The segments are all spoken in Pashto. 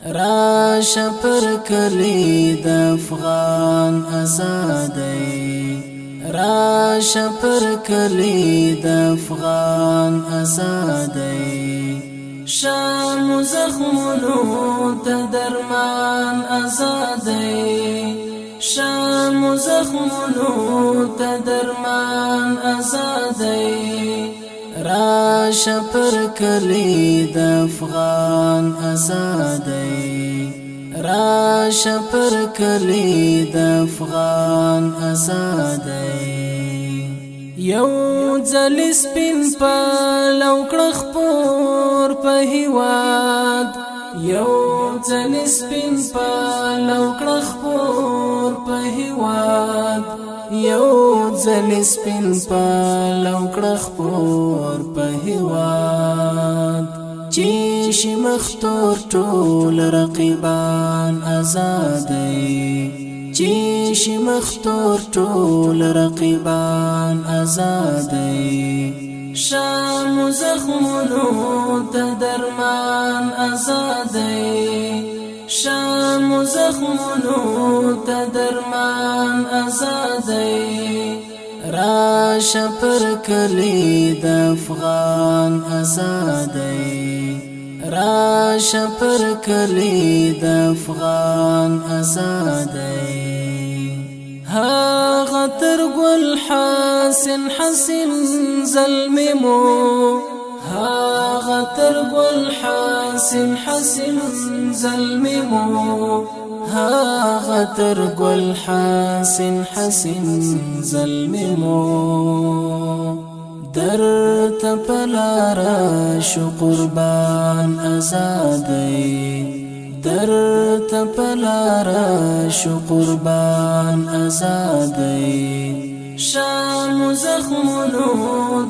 راشه پر کلی د افغان ازادۍ، راشه پر کلی د افغان ازادۍ. شام زخمونو ته درمان ازادۍ، شام زخمونو ته درمان ازادۍ. راشه پر کلی د افغان ازادۍ، راشه پر کلی د افغان ازادۍ. یو ځل سپین پلو کړه خپور په هیواد، یو ځل سپین پلو کړه خپور په هیواد، یو ځل سپین پلو کړه خپور په هیواد. چې شي مختور ټول رقیبان ازادۍ، چې شي مختور ټول رقیبان ازادۍ. شام زخمونو ته درمان ازادۍ، شام زخمونو ته درمان ازادۍ. راشه پر کلی د افغان ازادۍ، راشه پر کلی د افغان ازادۍ. هغه تر ګل حسن حسن زلمی مو، هغه تر ګل حسن حسن زلمی مو، هغه تر ګل حسن حسن زلمی مو. در ته پلارا شو قربان ازادۍ، در ته پلارا شو قربان ازادۍ. شام زخمونو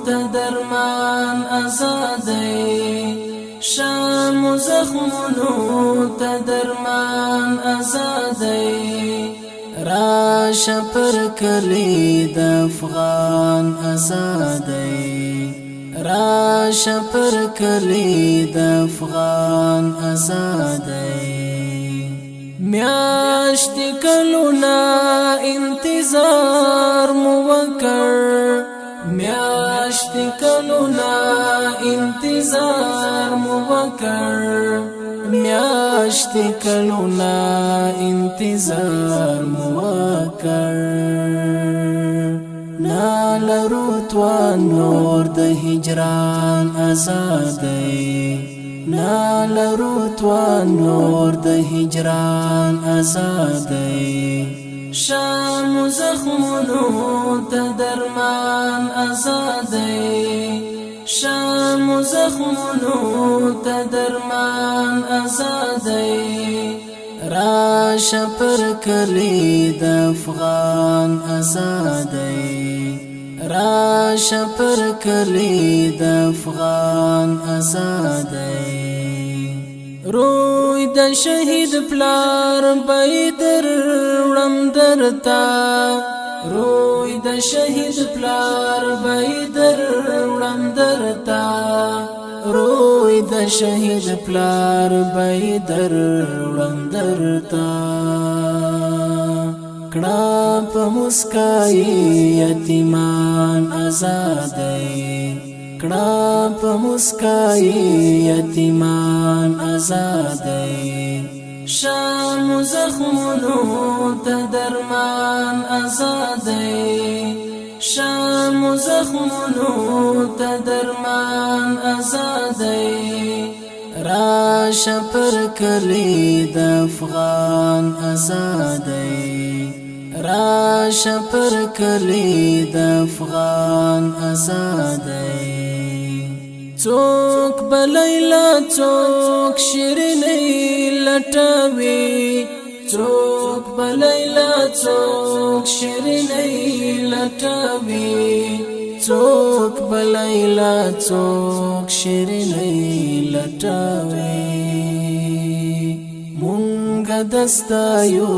ته درمان ازادۍ، شام زخمونو ته درمان ازادۍ. راشه پر کلی د افغان ازادۍ، راشه پر کلی د افغان ازادۍ. میاشت کلونه انتظار مو وکړ، میاشت کلونه انتظار مو وکړ، میاشت کلونه انتظار مو وکړ. نا لرو توان نور د هجران ازادۍ، نا لرو توان نور د هجران ازادۍ. شام زخمونو ته درمان ازادۍ، شام زخمونو ته درمان ازادۍ. راشه پر کلی د افغان ازادۍ، راشه پر کلی د افغان ازادۍ. روی د شهید پلار بيدر وړم درتا، روی د شهید پلار بيدر وړم درتا، روی د شهید پلار بيدر وړم درتا. کړه په مسکای یتیمان ازادۍ، کړه په مسکای یتیمان ازادۍ. شام زخمونو ته درمان ازادۍ، شام زخمونو ته درمان ازادۍ. راشه پر کلی د افغان ازادۍ، راشه پر کلی د افغان ازادۍ. څوک بلیلا څوک شیرینې لټوي، څوک بلیلا څوک شیرینې لټوي، څوک بلیلا څوک شیرینې لټوي. مونږ دستایو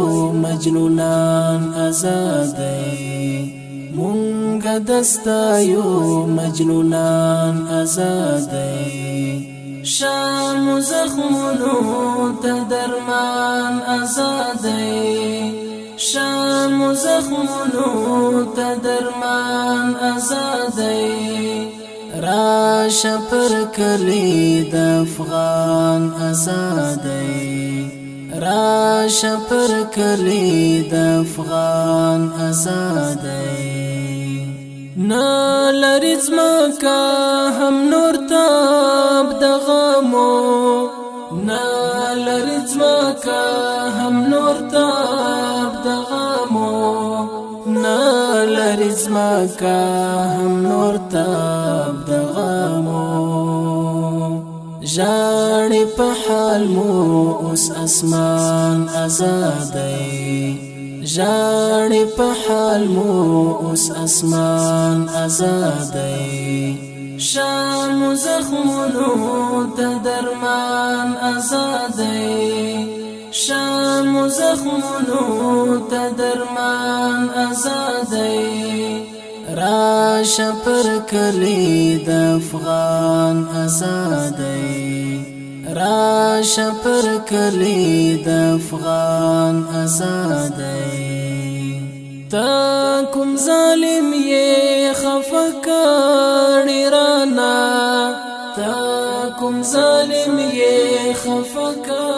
مجنونان ازادۍ، مونږ دستایو مجنونان ازادۍ. شام زخمونو ته درمان آزادې، شام زخمونو ته درمان آزادې. راشه پر کلی د افغان آزادې، راشه پر کلی د افغان آزادې. نه لري ځمکه هم نور تاب د غمو، نه لري ځمکه هم نور تاب د غمو، نه لري ځمکه هم نور تاب د غمو. ژاړي په حال مو اوس اسمان آزادې، ژاړي په حال مو اوس اسمان آزادې. شام زخمونو ته درمان آزادې، شام زخمونو ته درمان آزادې. راشه پر کلی د افغان آزادې، راشه پر کلی د افغان آزادې. تا کوم ظالم یې خفه کړی رانا، تا کوم ظالم یې خفه کړی